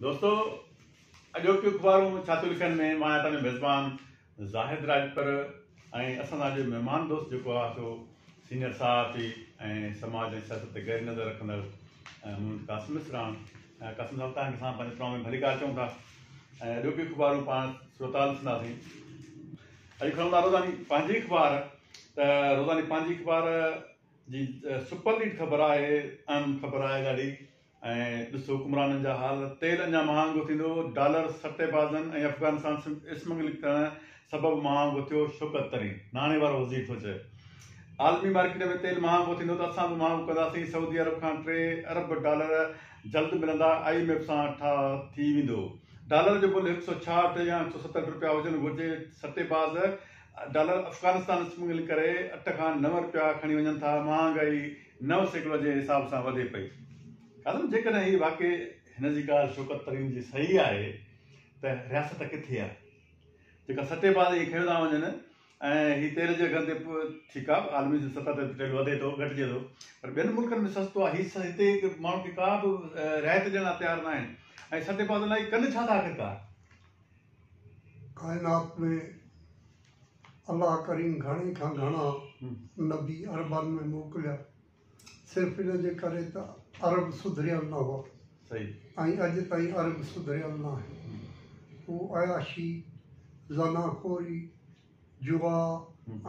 دوستو اڄوڪيون اخبارون ڇا ٿيون لکن ۾ مان آهيان توهان جو ميزبان زاهد راڄپر ۽ اسان سان اڄ مهمان دوست جيڪو آهي سو سينئر صحافي ۽ سماج ۽ سياست تي گهري نظر رکندڙ محمد قاسم اسراڻ. قاسم صاحب توهان کي اسان پنهنجي پروگرام ۾ ڀليڪار چئون ٿا ۽ اڄوڪيون اخبارون پاڻ صورتحال ڏسنداسين. اڄ کڻون ٿا روزاني پنهنجي اخبار ته روزاني پنهنجي اخبار جي سپر ليڊ خبر آهي، اهم خبر آهي ڏاڍي. ۽ ڏس حڪمرانن جا حال، تيل اڃا مهانگو ٿيندو، ڊالر سٽيبازن ۽ افغانستان اسمگلنگ ٿيڻ سبب مهانگو ٿيو، شوڪت ترين، ناڻي وارو وزير ٿو چئي عالمي مارڪيٽ ۾ تيل مهانگو ٿيندو ته اسان به مهانگو ڪنداسين، سعودي عرب کان 3 ارب ڊالر جلد ملندا، I M F سان ٺاهه ٿي ويندو، ڊالر جو ملهه 166 يا 170 رپيا هجڻ گهرجي، سٽيباز ڊالر افغانستان اسمگلنگ ڪري 8 کان 9 رپيا کڻي وڃن ٿا، مهانگائي 9% جي حساب سان وڌي پئي. ڪاظم جيڪڏهن هي واقعي هن جي ڳالهه شوڪت ترين جي صحيح آهي ته رياست ڪٿي آهي جيڪا سٽي بازي هي کنيو ٿا وڃن ۽ هي تيل جي اگهن تي ٺيڪ آهي عالمي سطح تي تيل وڌي ٿو گهٽجي ٿو پر ٻين ملڪن ۾ سستو آهي هي هتي ماڻهن کي ڪا به رعايت ڏيڻ لاء تيار نه آهن ۽ سٽي بازن لاء ڪن ڇا ٿا آخرڪار. ڪائنات ۾ الله ڪريم گهڻي کان گهڻا نبي عربن ۾ موڪليا صرف ان جي ڪري ته عرب سڌريل نه هئا ۽ اڄ تائين عرب سڌريل نه آهن. هو عياشي، زنا خوري، جوا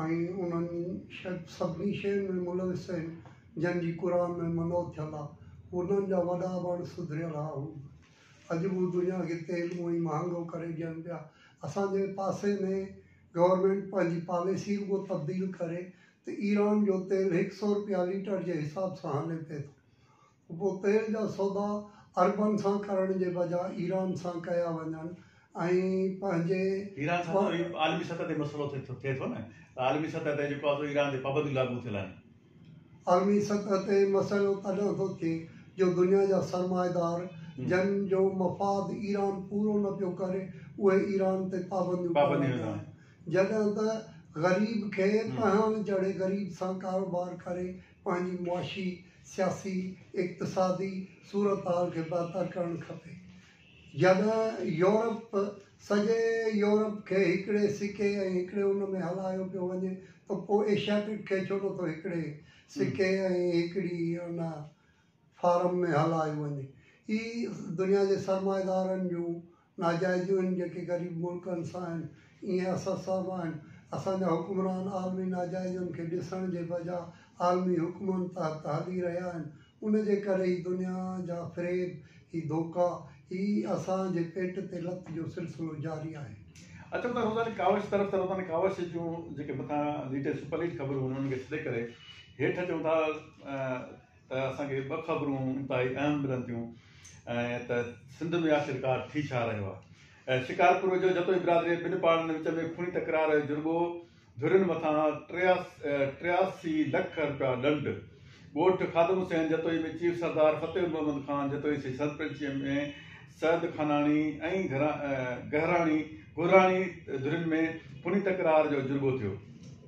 ۽ انهن سڀني شين ۾ ملوث آهن جن جي قرآن ۾ منع ٿيل آهي. انهن جا وڏا به اڻ سڌريل هئا. هو اڄ به دنيا کي تيل اونئن ئي مهانگو ڪري ڏين پيا. اسان جي پاسي ۾ گورنمينٽ پنهنجي پاليسي رڳو تبديل ڪري ته ايران جو تيل هڪ سئو رپيا ليٽر جي حساب سان هلي پئي ٿو ته پوء تيل جا سودا عربن سان ڪرڻ جي بجاء ايران سان ڪيا وڃن ۽ پنهنجي. ايران سان ته عالمي سطح تي مسئلو ٿئي ٿو نه ته عالمي سطح تي جيڪو آهي سو ايران تي پابنديون لاڳو ٿيل آهن. عالمي سطح تي مسئلو تڏهن ٿو ٿئي جو دنيا جا سرمائيدار جن جو مفاد ايران پورو نه پيو ڪري اهي ايران تي پابنديون ڪرڻ لڳا آهن جڏهن ته غريب کي پهاڻ چڙهي غريب سان ڪاروبار ڪري پنهنجي معاشي سياسي اقتصادي صورتحال کي بهتر ڪرڻ کپي. جڏهن يورپ سڄي يورپ کي هڪڙي سڪي ۽ هڪڙي ان ۾ هلايو پيو وڃي ته پوء ايشياٽڪ کي ڇو نٿو هڪڙي سڪي ۽ هڪڙي ان فارم ۾ هلايو وڃي. هي دنيا جي سرمائيدارن جون ناجائزيون آهن جيڪي غريب ملڪن سان آهن ايئن اسان سان به آهن. اسان جا حڪمران عالمي ناجائزين کي ڏسڻ جي بجاء عالمي حڪمن تحت هلي رهيا آهن. ان جي ڪري هي دنيا جا فريب، هي ڌوڪا، هي اسان جي پيٽ تي لت جو سلسلو جاري آهي. اچون ٿا روزاني ڪاوش طرف ته روزاني ڪاوش جون جيڪي مٿان ليٽيسٽ سپر ليڊ خبرون هن انهن کي ڇڏي ڪري هيٺ اچون ٿا ته اسان کي ٻه خبرون انتهائي اهم ملن ٿيون ۽ ته سنڌ ۾ آخرڪار ٿي ڇا رهيو آهي شڪارپور جو جتوئي برادري ٻن پاڙن وچ ۾ خوني تڪرار جرڳو ڌرين مٿان 83 لک رپيا ڏنڊ، ڳوٺ خادم حسين جتوئي ۾ چيف سردار فتح محمد خان جتوئي جي سرپرستي ۾ سعد خاناڻي ۽ گهراڻي گهراڻي ڌرين ۾ خوني تڪرار جو جرڳو ٿيو.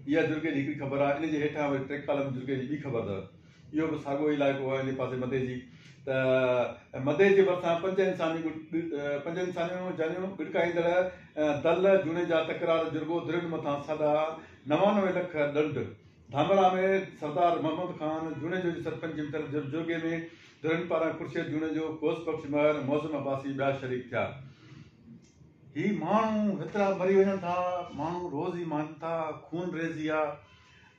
اها جرڳي جي هڪڙي خبر آهي، ان جي هيٺان وري ٽي ڪالم جرڳي جي ٻي خبر اٿو. اهو به ساڳيو علائقو آهي ان پاسي مديجي ته مديجي ڀرسان پنج انساني پنج انسانيون جانيون ڳڙڪائيندڙ دل جوڻيجا تڪرار جرڳو ڌرين مٿان 99.5 لک ڏنڊ ڌامراهه ۾ سردار محمد خان جوڻيجو جي سرپنچي ۾ ٿيل جرڳي ۾ ڌرين پاران خورشيد جوڻيجو، غوث بخش مهر، معظم عباسي ٻيا شريڪ ٿيا. هي ماڻهو هيترا مري وڃن ٿا، ماڻهو روز ئي مرن ٿا، خون ريزي آ.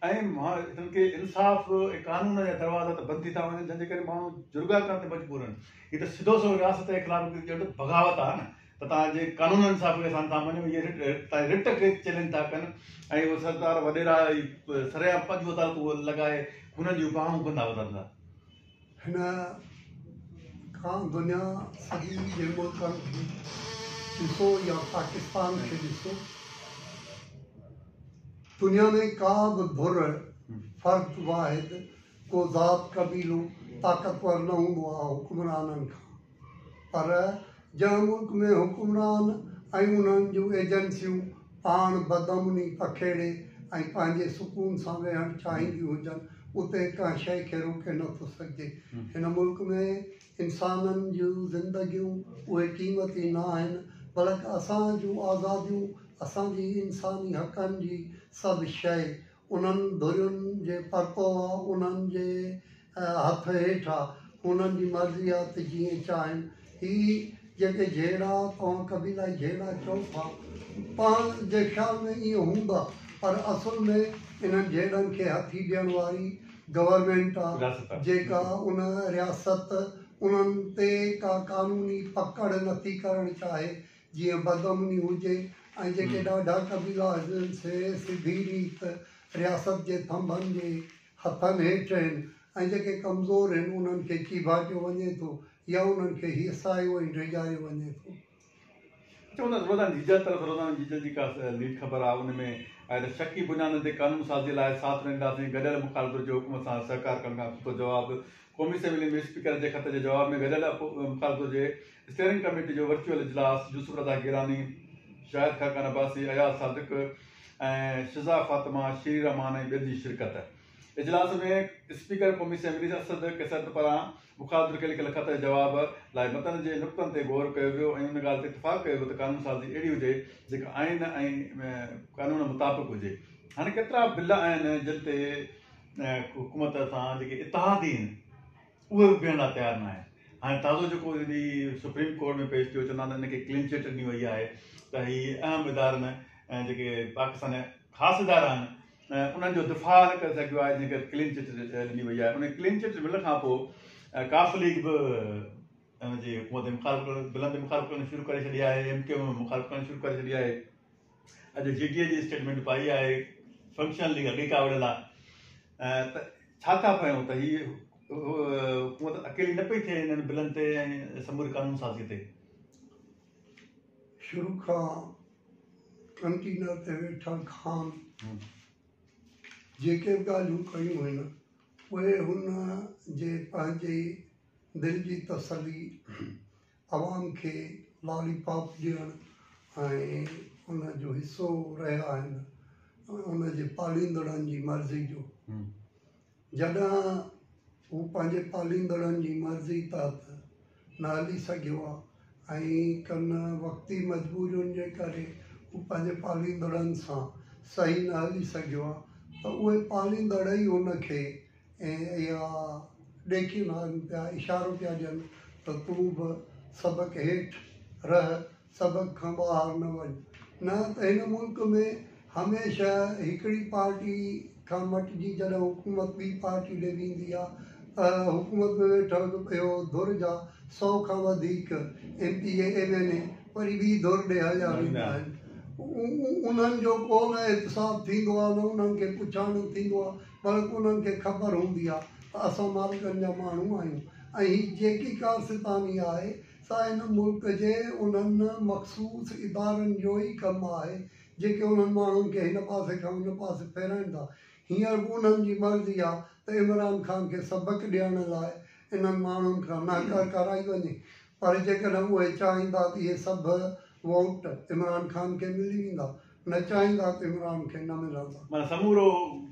۽ هنن کي انصاف ۽ قانون جا دروازا ته بند ٿي ٿا وڃن جنهن جي ڪري ماڻهو جرڳا ڪرڻ تي مجبور آهن. هي ته سڌو سنئون رياست جي خلاف هڪ ڄڻ ته بغاوت آهي نه ته توهان جي قانون انصاف کي اسان نٿا مڃون اهي توهان جي رٽ کي چئلينج ٿا ڪن ۽ اهي سردار وڏيرا سرعام پنهنجون عدالتون لڳائي خونن جون باهون ڪندا وتن ٿا. هن کان دنيا سڄي جي ملڪن کي ڏسو يا پاڪستان کي ڏسو دنيا ۾ ڪا به ڌر، فرد واحد، ڪو ذات قبيلو طاقتور نه هوندو آهي حڪمرانن کان پر جنهن ملڪ ۾ حڪمران ۽ انهن جون ايجنسيون پاڻ بدامني پکيڙي ۽ پنهنجي سڪون سان ويهڻ چاهينديون هجن اتي ڪنهن شيء کي روڪي نه ٿو سگهجي. هن ملڪ ۾ انسانن جون زندگيون اهي قيمتي نه آهن، بلڪ اسان جون آزاديون، اسان جي انساني حقن جي سڀ شيء انهن ڌرين جي پرتو آ، انهن جي هٿ هيٺ آ، انهن جي مرضي آ ته جيئن چاهين. هي جيڪي جهيڙا توهان قبيلائي جهيڙا چئو ٿا، پاڻ جي خيال ۾ ائين هوندا، پر اصل ۾ انهن جهيڙن کي هٿي ڏيڻ واري گورنمينٽ آ، جيڪا ان رياست انهن تي ڪا قانوني پڪڙ نٿي ڪرڻ چاهي، جيئن بدامني هجي ۽ جيڪي ڏاڍا قبيلا هجن سي سڌي ريت رياست جي ٿنڀن جي هٿن هيٺ آهن ۽ جيڪي ڪمزور آهن انهن کي چيڀاٽيو وڃي ٿو يا انهن کي هيسايو ۽ ڊيڄاريو وڃي ٿو. چون ٿا روزاني جيجل طرف روزاني جيجل جي ڪا ليڊ خبر آهي ان ۾ آهي ته شڪي بنيادن تي قانون سازي لاء ساٿ نه ڏينداسين گڏيل مخالف ڌر جي حڪومت سان سهڪار ڪرڻ کان کتو جواب قومي اسيمبلي ۾ اسپيڪر جي خط جي جواب ۾ گڏيل مخالف ڌر جي اسٽيئرنگ ڪميٽي جو ورچوئل اجلاس يوسف رضا گيلاني، شاهد خاقان عباسي، اياز صادق ۽ شزا فاطمه، شيري رحمان ۽ ٻين جي شرڪت. اجلاس ۾ اسپيڪر قومي اسيمبلي اسد قيصر پاران مخالف ڌر کي لکيل خط جي جواب لاء متن جي نقطن تي غور ڪيو ويو ۽ ان ڳالهه تي اتفاق ڪيو ويو ته قانون سازي اهڙي هجي جيڪا آئين ۽ قانون مطابق هجي. هاڻي ڪيترا بل آهن جن تي حڪومت سان جيڪي اتحادي آهن اهي به بيهڻ لاء تيار نه آهن. هاڻي تازو جيڪو جڏهن سپريم ڪورٽ ۾ پيش ٿيو چوندا آهن ته ان کي ڪلين چٽ ڏني وئي آهي ته هي اهم ادارن ۽ جيڪي پاڪستان جا خاص ادارا آهن انهن جو دفاع نه ڪري سگهيو آهي جنهن ڪري ڪلين چٽ ڏني وئي آهي ان ڪلين چٽ ملڻ کان پوء قاف ليگ به ان جي حڪومت جي مخالف بلن تي مخالفت ڪرڻ شروع ڪري ڇڏي آهي ايم ڪيو ايم مخالفت ڪرڻ شروع ڪري ڇڏي آهي اڄ جي ڊي اي جي اسٽيٽمينٽ پائي آهي فنڪشنل ليگ اڳي ڪاوڙيل آهي ته ڇا ٿا پيون ته هي حڪومت اڪيلي نه پئي ٿئي انهن بلن تي ۽ سموري قانون سازي تي. شروع کان ڪنٽينر تي ويٺل خان جيڪي به ڳالهيون ڪيون هن اهي هن جي پنهنجي دل جي تسلي عوام کي لالي پاپ ڏيڻ ۽ ان جو حصو رهيا آهن ان جي پاليندڙن جي مرضي جو جڏهن هو پنهنجي پاليندڙن جي مرضي تحت نه هلي سگهيو آهي ۽ ڪن وقتي مجبورين جي ڪري هو پنهنجي پاليندڙن سان صحيح نه هلي سگهيو آهي ته اهي پاليندڙ ئي هن کي ۽ اها ڏيکين آهن پيا اشارو پيا ڏين ته تون به سبق هيٺ رهه سبق کان ٻاهر نه وڃ نه ته هن ملڪ ۾ هميشه هڪڙي پارٽي کان مٽجي جڏهن حڪومت ٻي پارٽي ڏي ويندي آ ته حڪومت ۾ ويٺل اهو ڌر جا سو کان وڌيڪ M P A M N A وري ٻي ڌر ڏي هليا ويندا آهن انهن جو ڪو نه احتساب ٿيندو آ نه انهن کي پڇاڻو ٿيندو آ بلڪ انهن کي خبر هوندي آهي ته اسان مالڪن جا ماڻهو آهيون ۽ هي جيڪي ڪارستاني آهي سا هن ملڪ جي انهن مخصوص ادارن جو ئي ڪم آهي جيڪي انهن ماڻهن کي هن پاسي کان ان پاسي ڦيرائين ٿا. هينئر به انهن جي مرضي آهي ته عمران خان کي سبق ڏيڻ لاء انهن ماڻهن کان نهڪر ڪرائي وڃي پر جيڪڏهن اهي چاهيندا ته اهي سڀ ووٽ عمران خان کي ملي ويندا نه چاهيندا ته عمران کي نه ملندا. معنيٰ سمورو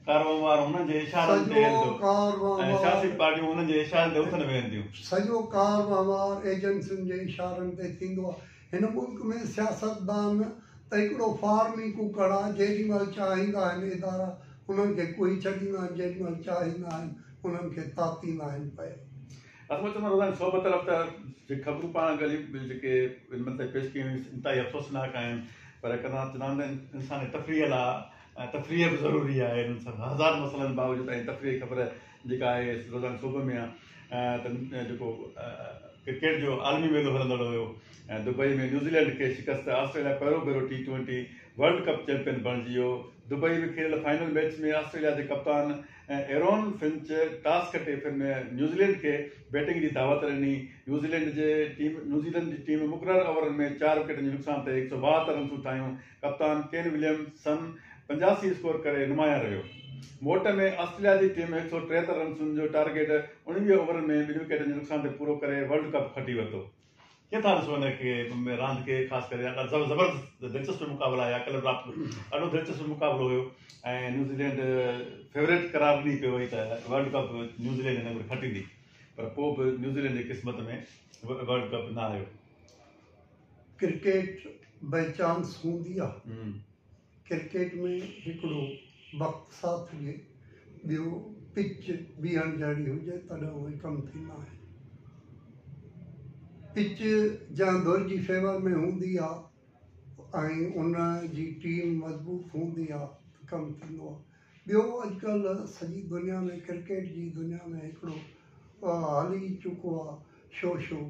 ڪاروهنوار هنن جي اشارن تي هلندو ۽ سياسي پارٽيون هنن جي اشارن تي اٿن ويهن ٿيون. سڄو ڪاروهنوار ايجنسين جي اشارن تي ٿيندو آهي. هن ملڪ ۾ سياستدان ته هڪڙو فارمي ڪڪڙ آهي، جيڏي مهل چاهيندا آهن ادارا انهن کي ڪهي ڇڏيندا آهن، جيڏي مهل چاهيندا آهن انهن کي تاتيندا آهن پيا. اسان چوندا روزاني صحبت طرف ته جيڪي خبرون پاڻ ڳالهيون جيڪي هن مهل تائين پيش ڪيون ويون انتهائي افسوسناڪ آهن پر ڪندا چوندا آهن ته انسان جي تفريح لاء تفريح به ضروري آهي انهن سڀ هزار مسئلن باوجود ۽ تفريحي خبر جيڪا آهي روزاني صحبت ۾ آهي ته جيڪو ڪرڪيٽ جو عالمي ميلو هلندڙ هيو ۽ دبئي ۾ نيوزيلينڊ کي شڪست آسٽريليا پهريون ڀيرو T twenty world cup champion بڻجي ويو دبئي ۾ کيڏيل فائنل ميچ ۾ آسٽريليا جي ڪپتان ۽ ايرون فنچ ٽاس کٽي ڦر نيوزيلينڊ کي بيٽنگ جي دعوت ڏني. نيوزيلينڊ جي ٽيم نيوزيلينڊ جي ٽيم مقرر اوورن ۾ چار وڪيٽن جي نقصان تي 172 رنسون ٺاهيون. ڪپتان ڪين وليم سن 85 اسڪور ڪري نمايان رهيو. موٽ ۾ آسٽريليا جي ٽيم 173 رنسن جو ٽارگيٽ 19 اوورن ۾ ٻن وڪيٽن جي نقصان تي پورو ڪري ورلڊ ڪپ کٽي ورتو. ڪيئن ٿا ڏسو هن کي راند کي خاص ڪري زبردست دلچسپ مقابلا هيا ڪلهه رات ڏاڍو دلچسپ مقابلو هيو ۽ نيوزيلينڊ فيوريٽ قرار ڏني پئي وئي ته ورلڊ ڪپ نيوزيلينڊ هن ڀيري کٽيندي پر پوء به نيوزيلينڊ جي قسمت ۾ ورلڊ ڪپ نه آيو. ڪرڪيٽ بائي چانس هوندي آ. ڪرڪيٽ ۾ هڪڙو بخت ساٿ ڏئي ٻيو پچ بيهڻ جهڙي هجي تڏهن اهي ڪم ٿيندا آهن. پچ جنهن ڌر جي فيور ۾ هوندي آ ۽ ان جي ٽيم مضبوط هوندي آ ته ڪم ٿيندو آ. ٻيو اڄڪلهه سڄي دنيا ۾ ڪرڪيٽ جي دنيا ۾ هڪڙو هلي چڪو آ شوشو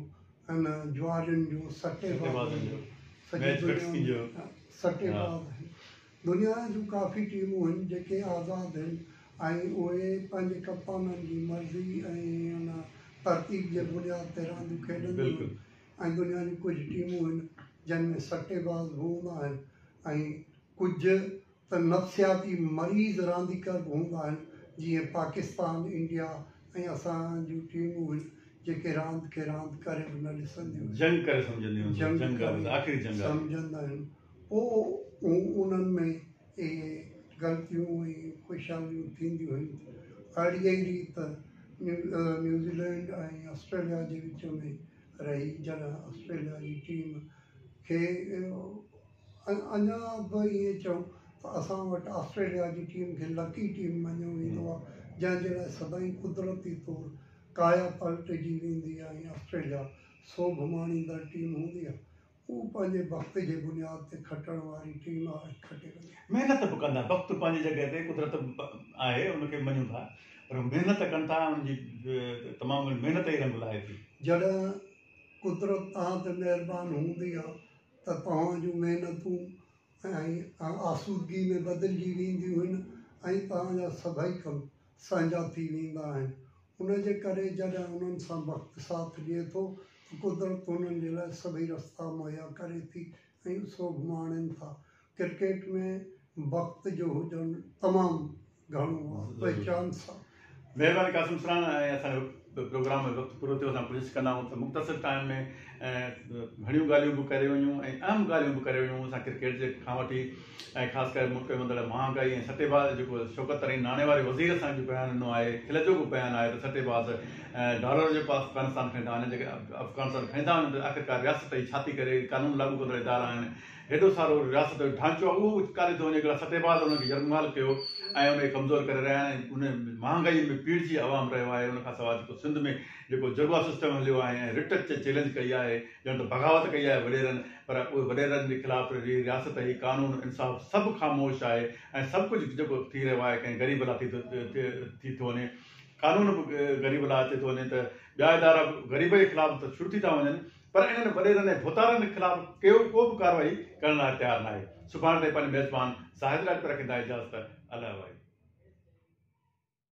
ان جوارين جو سٽيبازن جو سڄي دنيا ۾ سٽيباز آهن. دنيا جون ڪافي ٽيمون آهن جيڪي آزاد آهن ۽ اهي پنهنجي ڪپتانن جي مرضي ۽ ان ترتيب جي بنياد تي رانديون کيڏنديون آهن ۽ دنيا جون ڪجهه ٽيمون آهن جن ۾ سٽيباز به هوندا آهن ۽ ڪجهه ته نفسياتي مريض رانديگر به هوندا آهن جيئن پاڪستان، انڊيا ۽ اسان جون ٽيمون آهن جيڪي راند کي راند ڪري به نه ڏسنديون آهن. جنگ ڪري سمجهنديون آهن. جنگ ڪري آخري جنگ آهي. سمجهندا آهن پوء انهن ۾ اهي غلطيون ۽ خوشحاليون ٿينديون آهن. اهڙيء ئي ريت نيوزيلينڊ ۽ آسٽريليا جي وچ ۾ رهي جڏهن آسٽريليا جي ٽيم کي اڃا به ائين چئون ته اسان وٽ آسٽريليا جي ٽيم کي لڪي ٽيم مڃيو ويندو آهي جنهن جي لاء سدائين قدرتي طور ڪايا پلٽجي ويندي آهي ۽ آسٽريليا سوڀ ماڻيندڙ ٽيم هوندي آهي هو پنهنجي بخت جي بنياد تي کٽڻ واري ٽيم آهي ۽ کٽي وڃي. محنت به ڪندا بخت پنهنجي جڳهه تي قدرت به آهي ان کي مڃون ٿا پر محنت ڪن ٿا ان جي تمام گهڻي محنت ئي رنگ لائي ٿي. جڏهن قدرت توهان تي مهربان هوندي آهي ته توهان جون محنتون ۽ آسودگي ۾ بدلجي وينديون آهن ۽ توهان جا سڀئي ڪم سهنجا ٿي ويندا آهن. ان جي ڪري جڏهن انهن سان بخت ساٿ ڏئي ٿو ته قدرت انهن جي لاء سڀئي رستا مهيا ڪري ٿي ۽ سوڀ ماڻين ٿا. ڪرڪيٽ ۾ بخت جو هجڻ تمام گهڻو آ باء چانس آ. مهرباني قاسم سراڻ ۽ اسان جو پروگرام جو وقت پورو ٿيو اسان ڪوشش ڪندا آهيون ته مختصر ٽائيم ۾ گهڻيون ڳالهيون به ڪري وڃون ۽ اهم ڳالهيون به ڪري وڃون اسان ڪرڪيٽ جي کان وٺي ۽ خاص ڪري ملڪ ۾ هلندڙ مهانگائي ۽ سٽي باز جيڪو شوڪت ترين ناڻي واري وزير اسان جو بيان ڏنو آهي کل جوڳو بيان آهي ته سٽي باز ڊالر جيڪو افغانستان کڻي ٿا وڃن جيڪي افغانستان کڻي ٿا وڃن ته آخرڪار رياست هي ڇا ٿي ڪري قانون لاڳو ڪندڙ ادارا آهن هيڏو سارو رياست جو ڍانچو آهي اهو به ڪاڏي ٿو وڃي هڪڙا سٽي باز انهن کي يرغمال ڪيو ۽ ان کي ڪمزور ڪري رهيا آهن ۽ ان مهانگائي ۾ پيڙجي عوام رهيو آهي ان کان سواء جيڪو سنڌ ۾ جيڪو جرڳا سسٽم هليو آهي ۽ رٽ چئلينج ڪئي آهي ڄڻ ته بغاوت ڪئي آهي وڏيرن پر اهي وڏيرن جي خلاف هي رياست هي قانون انصاف سڀ خاموش آهي ۽ سڀ ڪجهه جيڪو ٿي رهيو آهي ڪنهن غريب لاء ٿي ٿي ٿو وڃي قانون به غريب لاء اچي ٿو وڃي ته ٻيا ادارا به غريب جي خلاف ته شروع ٿي ٿا وڃن پر انهن وڏيرن ۽ ڀوتارن خلاف ڪيو ڪو به ڪارروائي ڪرڻ لاء تيار ناهي. سڀاڻي تائين پنهنجي ميزبان زاهد راڄپر کي ڏيندا اجازت الله واهي.